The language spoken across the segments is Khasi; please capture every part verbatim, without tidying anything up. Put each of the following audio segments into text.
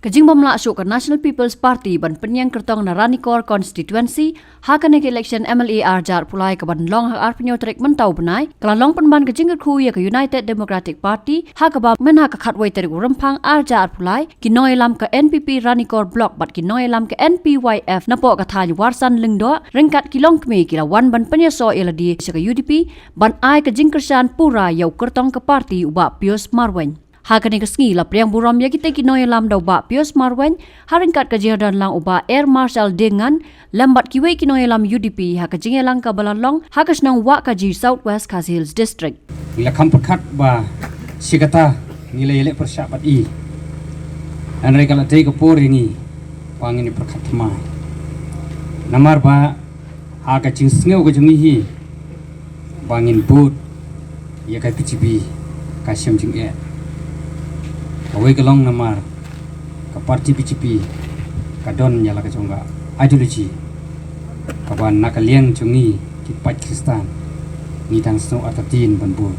Ka jingbym lah shuh ka National People's Party ban pynïeng kyrtong na Ranikor Constituency ha kane ka election M L A arhajar arphew lai kaban long ha ka arphew tarik mynta u bnai, ka la long pynban ka jingkyrkhu ïa ka United Democratic Party, ha kaba mynha ka khatwei tarik u Rymphang arhajar arphew lai, ki nongïalam ka N P P Ranikor Block bad ki nongïalam ka N P Y F napoh ka thaiñ Warsan Lyngdoh ryngkat ki longkmie ki la wan ban pynïasoh ïa lade sha ka U D P ban ai ka jingkyrshan pura ïa u kyrtong ka party u Bah Pius Marwein. Ha kane ka sngi la pdiang burom ïa kitei ki nongïalam da u Bah Pius Marwein, ha ryngkat ka jingdon lang u Bah Air Marshal Ding Ngan, lem bad kiwei ki nongïalam U D P ha ka jingïalang kaba la long ha ka shnong Wahkaji, South West Khasi Hills District. Ngi la kham pyrkhat ba shi katta ngi la ïaleh pyrshah bad i. Hynrei ka la dei ka por ïa ngi ba ngin ïa pyrkhat thymmai. Namar ba ha ka jingsngew ka jong ngi hi ba ngin bud ïa ka B J P ka shem jingeh. Kawei ka long namar ka party B J P ka don ïa la ka jong ka ideology kaba na ka liang jong ngi ki paid Khristan ngi dang sngew artatien ban bud.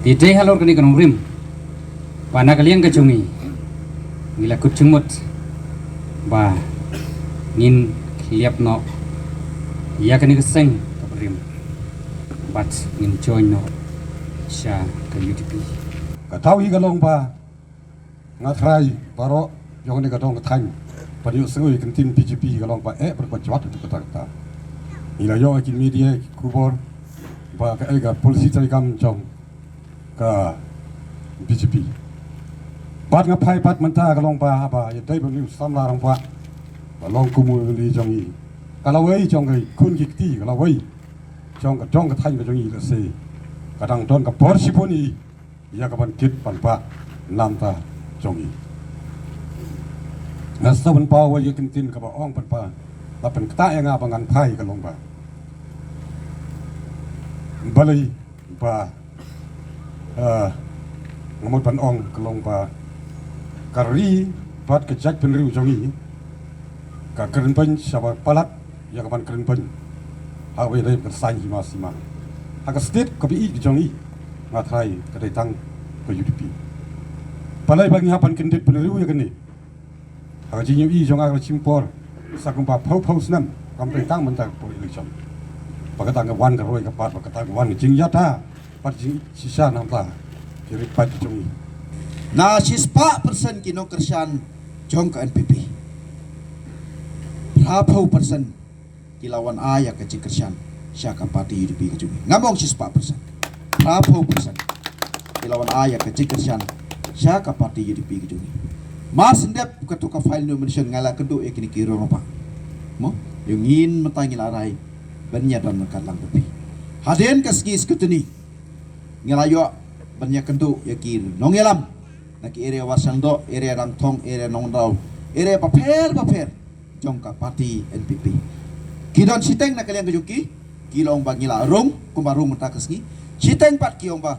Te dei halor kane ka nongrim ba na ka liang ka jong ngi ngi la kut jingmut ba ngin khliap noh ïa kane ka seng kaba rim bad ngin join noh sha ka U D P. Ka daw hi ka long ba nga trai baroh ïong ne ka dong ka thaiñ ban ïoh sngew ïa ka ktien B J P ka long ba eh bad ba jwat ïa ka kata kata. Ngi la ïoh ïa ki media ki khubor ba ka eh ka policy treikam jong ka B J P. Bad nga phai pat mynta ka long ba haba ïa dei ba ngi u samla rangbah ba long kum u M L A jong ngi, ka lawei jong ka khun ki kti, ka lawei jong ka dong ka thaiñ ka jong ngi, lehse ka dang don ka bor shibun ïa ka ban kit ban bah na ka bynta jong ngi. Nga sngewbha ban paw ïa ka ktien kaba ong ban bah la pynktah ïa nga ba ngan phai ka long ba balei ba, eh, nga mut ban ong ka long ba ka ri bad ka jaitbynriew jong ngi ka kren beiñ shaba palat ïa ka ban kren beiñ ha kawei ka saiñ hima sima. Ha ka state kaba ïeit ka jong ngi nga trai ka dei tang ka U D P. Balei ba ngi hap ban kyndit bynriew ïa kane? Ha ka jingïohi jong nga ka la shim por sa kumba phew phew snem, kam dei tang mynta ka por election. Ba ka dang ka wan ka roi ka bat, ba ka dang ka wan ka jingïada bad jingshisha na ka bynta ki ri paid ki jong ngi. Na shispah persen ki nongkyrshan jong ka N P P, phra phew persen ki la wan ai ïa ka jingkyrshan sha ka party U D P ka jong ngi. Ngam ong shispah persen, phra phew persen ki la wan ai ïa ka jingkyrshan sha ka party U D P ka jong ngi. Mar shen dep kato ka final nomination nga la kynduh ïa kine ki rong ba mo ïa ngin mynta ngi la rai ban ïadon ryngkat lang bad phi. Hadien ka sngi Saturday ngi la ïoh ban ïakynduh ïa ki nongïalam na ki area Warsan Lyngdoh, area Rangthong, area Nongdaw, area bapher bapher jong ka party N P P. Ki don shiteng na ka liang ka jong ki, ki la ong ba ngi la rung kumba rung mynta ka sngi. Shiteng pat ki ong ba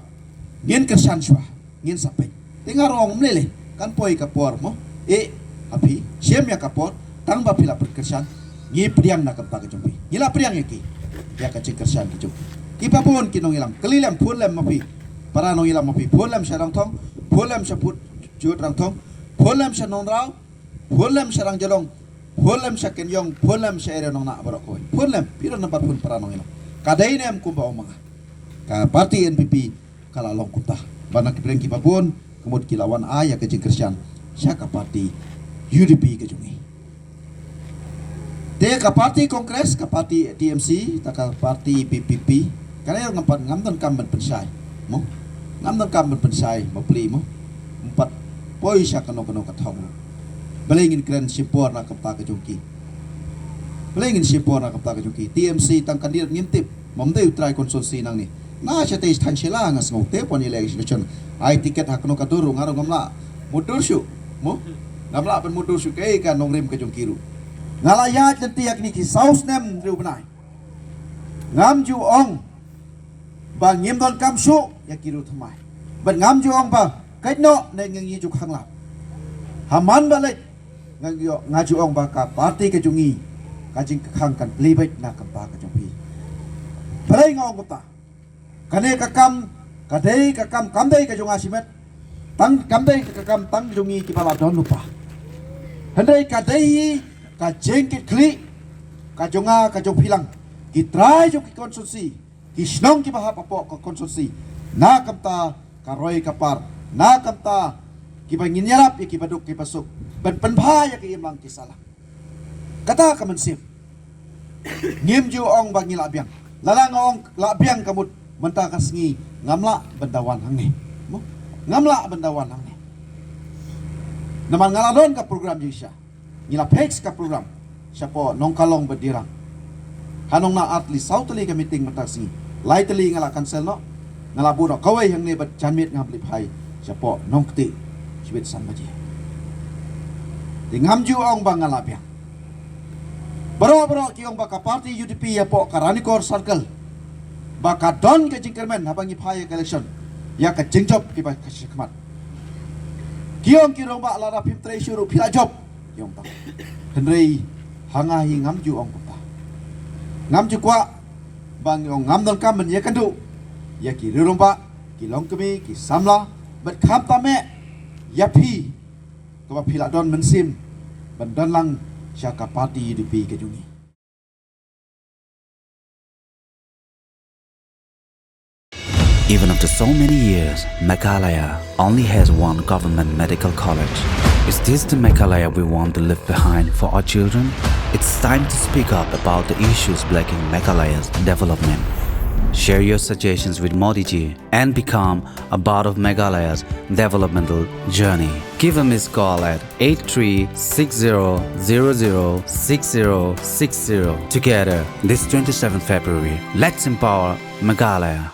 ngin kyrshan shuwa, ngin sa peit. Te nga ruh nga ong ym lei lei, kan poi ka por mo. Eh, ha phi, shem ïa ka por, tang ba phi la pynkyrshan, ngi pdiang na ka bynta ka jong phi. Ngi la pdiang ïa ki ïa ka jingkyrshan ka jong ki. Kiba bun ki nongïalam, kylli lem, phone lem ma phi. Para nongïalam ma phi, phone lem sha Rangthong, phone lem sha Put Jut Rangthong, phone lem sha Nongdaw, phone lem sha Rangjallong, phone lem sha Kynjong, phone lem sha area Nongnah baroh kawei. Phone lem, phi don nambar phone para nongïalam. Ka dei ne em kumba ong ma nga? Ka party N P P ka la long kumta. Ba na ki pyrshang kiba bun ka mut ki la wan ai ïa ka jingkyrshan sha ka party U D P ka jong ngi. Te ka party Congress, ka party T M C, ta ka party P P P, ka dei ngam pat, ngam donkam ban pynshai mo. Ngam donkam ban pynshai bapli mo. Ngam pat poi sha kano kano ka thong. Balei ngin kren shim por na ka bynta ka jong ki? Balei ngin shim por na ka bynta ka jong ki? T M C tang candidate ngim tip. Ym dei u trai constituency nangne. Na shatei thaiñ Shella nga sngew te pon election ai ticket ha kano ka dur ruh nga ruh ngam lah mutdur shuh mo. Ngam lah ban mutdur shuh kaei ka nongrim ka jong ki ruh. Nga la ïaid lynti ha kine ki saw snem hynriew bnai. Ngam ju ong ba ngim donkam shuh ïa ki ruh thymmai. Bad ngam ju ong ba kait noh ne ngi ju khang lap. Ha man ba leit nga ju, nga ju ong ba ka party ka jong ngi ka jingkhang kan plie beit na ka bynta ka jong phi. Balei nga ong kumta? Kane ka kam ka dei ka kam, kam dei ka jong nga shimet. Tang kam dei ka kam tang jong ngi kiba la don lypa. Hynrei ka dei hi ka jingkitkhlieh ka jong nga ka jong phi lang, ki trai jong ki constituency, ki shnong kiba hap hapoh ka constituency, na ka bynta ka roi ka par, na ka bynta kiba ngin ïarap ïa kiba duk kiba suk, ban pynbha ïa ki imlang ki sahlang. Kata ka mynsiem. Ngim ju ong ba ngi lah biang. Lada nga ong lah biang ka mut mynta ka sngi ngam lah ban da wan hangne. Mo? Ngam lah ban da wan hangne. Namar nga la don ka program jingshisha. Ngi la fix ka program shapoh Nongkalong bad Dirrang. Ha nong na ar tylli saw tylli ka meeting mynta ka sngi. Lai tylli nga la cancel noh. Nga la buh noh kawei hangne bad janmiet nga hap leit phai shapoh Nongktieh shibit san baje. Te ngam ju ong ba nga lah biang. Baroh baroh ki ong ba ka party U D P hapoh ka Ranikor Circle ba ka don ka jingkyrmen haba ngi phai ïa ka election ïa ka jingjop kiba ka shakhmat. Ki ong ki rangbah lada phim trei shuh ruh phi lah jop. Ki ong tang. Hynrei ha nga hi ngam ju ong kumta. Ngam ju kwah ba ngi ong ngam donkam ban ïakynduh ïa ki rangbah, ki longkmie, ki samla bad khamtam eh ïa phi kaba phi lah don mynsiem ban don lang sha ka party U D P ka jong ngi. Even after so many years, Meghalaya only has one government medical college. Is this the Meghalaya we want to leave behind for our children? It's time to speak up about the issues blocking Meghalaya's development. Share your suggestions with Modi ji and become a part of Meghalaya's developmental journey. Give a missed call at eight three six zero zero zero six zero six zero. Together, this twenty-seventh February, let's empower Meghalaya.